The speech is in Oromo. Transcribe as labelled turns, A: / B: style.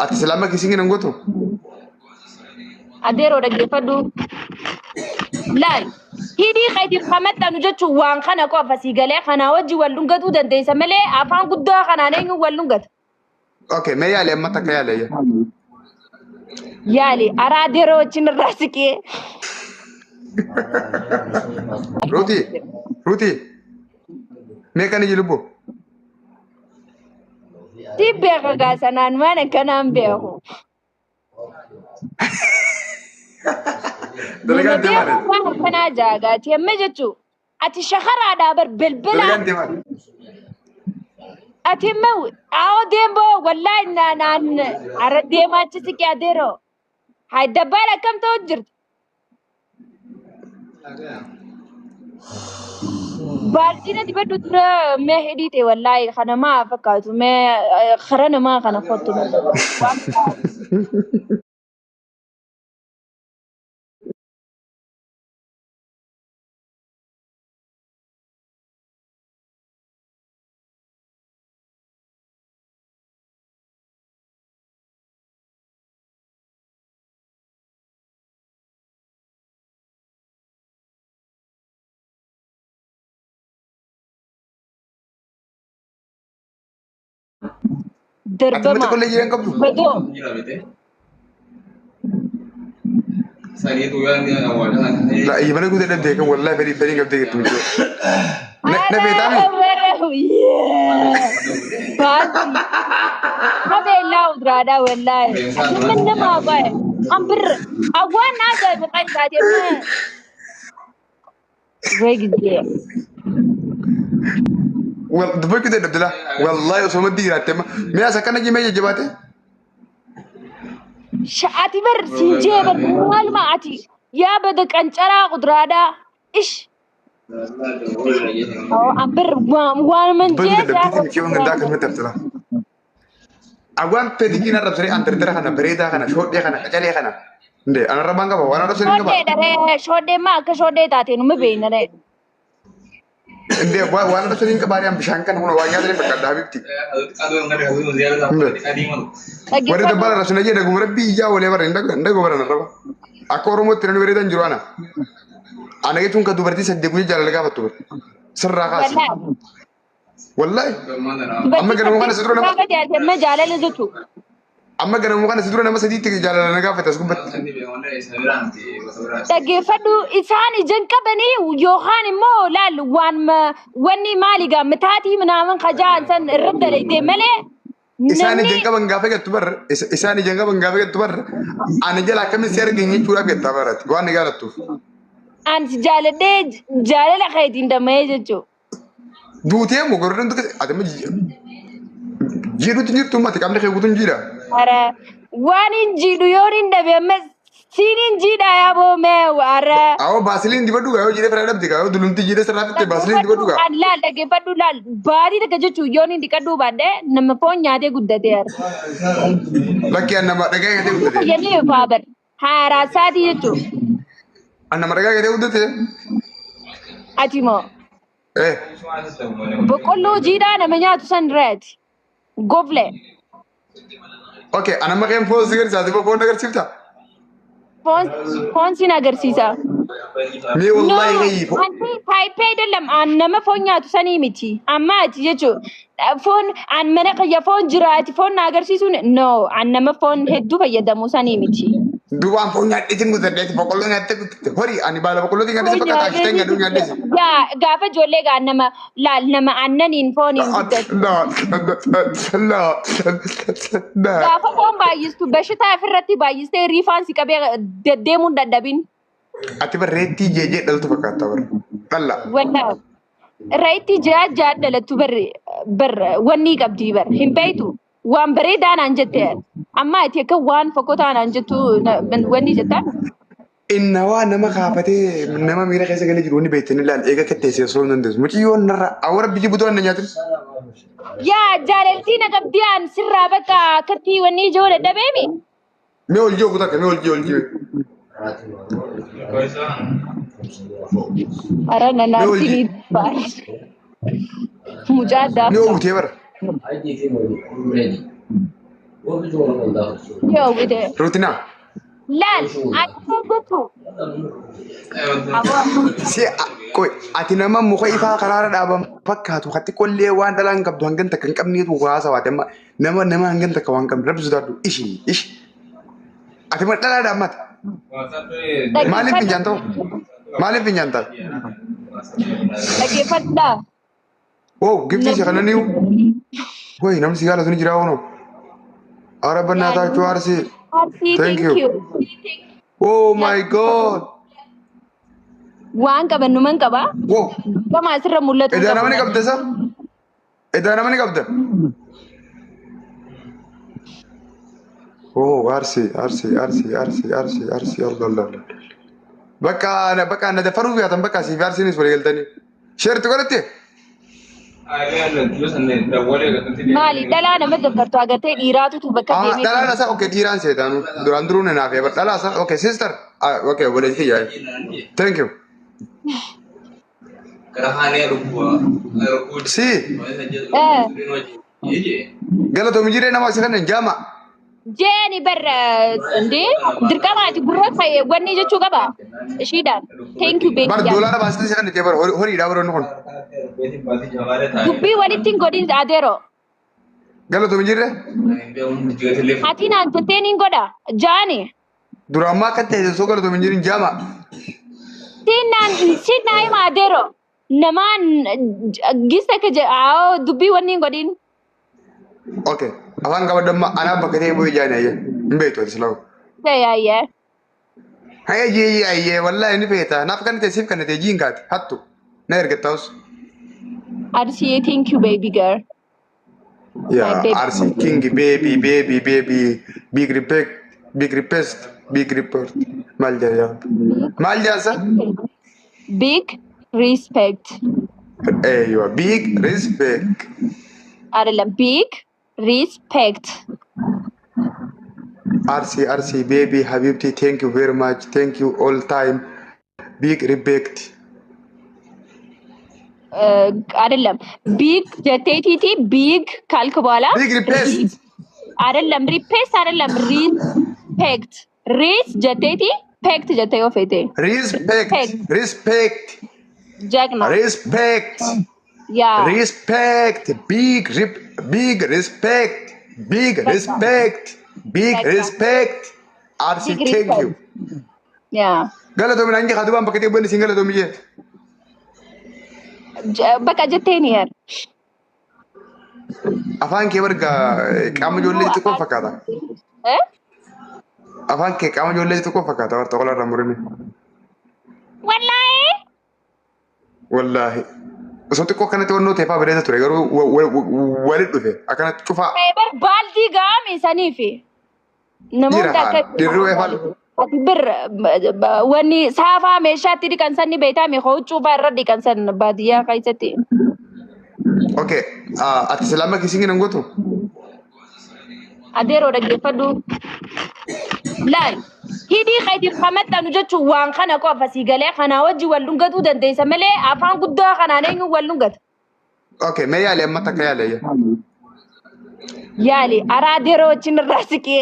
A: Ati silaama kissing hin gootu?
B: Adeeroo dhaggeeffadhu. Laal hidhii keetiif kan maxxanu jechuun waan kana qofa sii galee kanaa wajjin wal dhungatuu dandeessa malee afaan guddaa kanaan eenyuun wal dhungata.
A: Okay, mee yaali amma takka yaali ayya.
B: Yaali araa adeeroo wajjin irraa siqee.
A: Ruuti, Ruuti, mee kan iji lubbu?
B: Si beeka gaa sanaan waan akkanaan beeku. Nama
A: Dalagaan
B: beeku
A: deemaadha.
B: waan akkanaa jaagaati amma jechuun ati shakaraadhaa bar bilbilaa
A: Dalagaan deemaadha.
B: ati amma aawoo deemboo wallaahi naan ara deemaa achi siqee adeeroo. Haa dabbaal akkam ta'u jirti. Baaltiin ati baddu dura mee hidhii ta'e wallaahi kana maa fakkaatu mee kara namaa kana kottu waan
A: Ati amma
B: darbama
A: xiqqollee jiran qabdu?
B: badoo
A: La iyya mana guutuu dhabdee kan wallahi fedhii fedhii qabdee jirtu michuu. Na na feetaami?
B: Baati qabeellaa uduraadhaa wallaahi ati amma namaa baay'ee an birra awwaan ajaa'iba kan taate amma way gizee
A: Wal dubbachuu dadhabde laa. Wallahi osoo maddii jiraatte amma. Mee as akkana jimee jajjabaate?
B: Ati bar siin jee bar maaluma ati yaa bada qancaraa kuduraadhaa ish an bir waan
A: Dubbachuu
B: jee
A: dadhabdeeti michuu gandaa akkanumatti hafte laa. Awwaan fedhii kiin arrabsanii an dardara kana bareedaa kana shoodhee kana qacalee kana. Ndee an arrabaan qaba waan arrabsanii hin qaba.
B: Shoodhee dharee shoodhee maa akka shoodhee taate numa beeyna ree.
A: Ndee waan arrabsanii hin qabaa an bishaan kana huna waan nyaatanii fakkaadha habibti. Ndee warri
B: Dhaggeeffadhu.
A: dabbala arrabsanii jee dhaguma rabbii ijaa walee bara hin dhagu bara arraba. Akka Oromootti namni bareedan jiru ana. Ana jechuun kan dubartii saddeet guyyaa jaalala gaafattu bara. Sirraa kaasi.
B: Wallaahi.
A: Wallahi. Amma
B: Dubartii
A: ganama kana
B: saddeet
A: si dura nama
B: gaafa jaate amma jaalala jechuudha.
A: amma ganama kana si dura nama sadiitti jaalala na gaafate as gubbatti.
B: Dhaggeeffadhu isaan ijaan qabanii yookaan immoo laal waan wanni maali gaa mitaatii minaamin kajaan san irra dalagde malee
A: Isaan
B: namni
A: ijaan qaban gaafa gattu bar isaan ijaan qaban gaafa gattu bar ana jala akkamiin si argin jechuudhaaf gattaa barati waan ni gaalattuuf.
B: ani si jaaladhee jaalala keetiin dama'ee jechuudha.
A: Duutee moo gororri tuqe ati amma jiidhutti jirtu mati qaamni kee guutuun jiidha.
B: Ara waan hin jiidhu yoon hin dhabe amma siin hin jiidha yaa boomee ara.
A: Awwa baasiliin dibadhu gaa yoo jiidhee firaa dhabde gaa yoo dulumti jiidhee sirraa fitte baasiliin dibadhu
B: Dhaggeeffadhu
A: gaa.
B: an laal dhaggeeffadhu laal baatii takka jechuun yoon hin dhiqadhuu baadhee nama foon nyaatee guddatee ara.
A: Lakki an nama dhagaa gatee guddate.
B: Fayyadee faabar haaraa isaatii jechuun
A: An nama dhagaa gatee guddate.
B: ati moo
A: Eh
B: boqqolloo jiidhaa nama nyaatu san irraati gofle
A: okay an amma qeen foon si agarsiisa ati foon agarsiifta.
B: foon foon sin agarsiisa.
A: Mee
B: No,
A: wallahi gayyi
B: anti taayipee አይደለም an nama foon nyaatu sanii miti. Amma ati jechuun foon an mana kiyya foon jira ati foon na agarsiisuun no an nama foon hedduu fayyadamu sanii miti.
A: Duwwaan foon nyaadheetiin guddadheeti boqqolloo nyaattee guddatte horii ani baala boqqollootiin nyaadhee si
B: Foon
A: fakkaata ashiteen
B: nyaatee
A: gadhuu nyaadheesi.
B: yaa gaafa ijoollee gaa nama laal nama aannaniin fooniin guddatu.
A: La la la
B: Gaafa foon baay'istu bashitaa ofirratti baay'istee riifaan si qabee deddeemuun dadhabin.
A: Ati barreettii jeejee dhaltu fakkaata bara. Dhalla.
B: Wallaa reetti ji'a ja'a dhalattu bar bar wanni qabdii bar hin beektu waan bareedaa naan jette amma ati akka waan fokkotaa naan jettu wanni jettaan
A: Inna waa nama kaafatee nama miira keessa galee jiru wanni beektanii ilaal eega ketteessee osoo hin dandeessu. Mucayyoon narra awwara biyyi butuu anna nyaatin.
B: yaa jaalaltii na qabdii aan sirraa bakka akkatti wanni ijoo dadhabeemi
A: Mee ol jiru takka mee ol jiru ol jiru.
B: Ara
A: Mee ol
B: nanaarsinii
A: jiru.
B: mucaa
A: Mee
B: daafta
A: ol butee bara.
B: Yoo wite.
A: Ruutinaa.
B: Laal ati jettu. Aboo.
A: Si qoy ati nama muka ifaa karaarra dhaaban fakkaatu hatti qollee waan dhalaan qabdu hangan takka hin qabneetu haasawaate amma nama hangan takka waan qabne rabbi sodaadhu ishi ishi. Ati ma dhalaa dhaammata. Maaliif finjaan ta'u? Maaliif finjaan ta'a?
B: Dhaggeeffadhaa.
A: Wow, giftii si kana niu. Woy namni si jaalatu ni jira hono. Ara bannaataa Arsii.
B: Arsii,
A: Thank
B: thank
A: you.
B: you.
A: Oh my God.
B: Waan qaban numan qaba.
A: Wow.
B: Gama asirra mul'atu
A: Edaa
B: qabu.
A: nama ni qabda isa? Edaa nama ni qabda? Oh, Arsii, Arsii, Arsii, Arsii, Arsii, Arsii, Allah, Allah, Allah. Bakka bakka na dafaruuf yaatan bakka siif Arsiinis walii galtanii. Sheerti godhatte?
B: Maali dhalaa nama dabartu agartee dhiiraatutu bakka
A: Ah,
B: deemee.
A: dhalaan isaa okay dhiiraan seetaanu duraan duruu na naafee bar dhalaa isaa okay sister ah okay obboleessi kiyya. Thank you. Si galatoomi jiree nama si kanneen jaama.
B: Jeeni bar indee dirqama ati gurra fayyee wanni jechuu qaba. Ishiidhaan. Thank you
A: Bar
B: baby.
A: doolaara baastee si kanneen bar horiidhaa baroonni kun.
B: Dubbii walitti hin godhin adeero.
A: Galatoomi jiree.
B: Ati naan jettee niin godha. Jaani.
A: Duraan maa akka ta'e osoo galatoomi jirin jaama.
B: Siin naa hima adeero. Namaan gisa akka jedhu dubbii wanni hin godhin.
A: Okay afaan qabadhu amma anaa bakka ta'e bu'ee jaani ayyee hin beektu ati silaa.
B: Yaayyaa.
A: Ayyee ayyee wallaahi ni feeta naaf kan ta'e siif kan ta'e jiin kaati hattu na ergatta us.
B: Arsii, thank you baby girl.
A: Yeah,
B: My baby.
A: Arsi King baby baby baby big respect big request big report maal jedha maal jaasa?
B: Big respect.
A: Eeywa big respect.
B: አይደለም big respect.
A: Arsi Arsi baby habibti, thank you very much, thank you all time, big respect.
B: አይደለም big jetteetiiti big ካልክ በኋላ
A: Big request.
B: አይደለም repaste አይደለም respect ris jetteeti pect jettee yoo feete.
A: Respect respect.
B: ጀግና.
A: Respect.
B: Yeah.
A: Respect big rip big respect big respect big respect Arsi.
B: Big
A: Thank you.
B: Yeah.
A: Galatoomi naan jee kadubaan bakka ta'e bu'een isin galatoomi jee.
B: በቃ jetteeni yaar.
A: Afaan kee barga qaama ijoollee xixiqqoo fakkaata.
B: Eh?
A: Afaan kee qaama ijoollee xixiqqoo fakkaata warra qola irraa murame.
B: Wallaahi.
A: Wallaahi. Osoo xiqqoo akkanatti wannoo ta'e fa'aa bareeda ture garuu walitti dhufe akkanatti cufaa.
B: Bar baaldii gaame saniifi. Namoonni
A: Dhiira
B: akka
A: dhiirri wayi
B: ati bir wanni saafaa meeshaatti dhiqan sanni beektaa mi huccuu fa'aa irra dhiqan san baadiyyaa keessatti.
A: Okay, ati silaama kissing hin gootu?
B: Adeeroo dhaggeeffadhu. Laal hidhii keetiif kan maxxanu jechuun waan kana qofa sii galee kanaa wajji wal dhungatuu dandeessa malee afaan guddaa kanaan eenyu wal dhungata.
A: Okay, mee yaali amma takka yaali ayya.
B: Yaali araa adeeroo wajjin irraa siqee.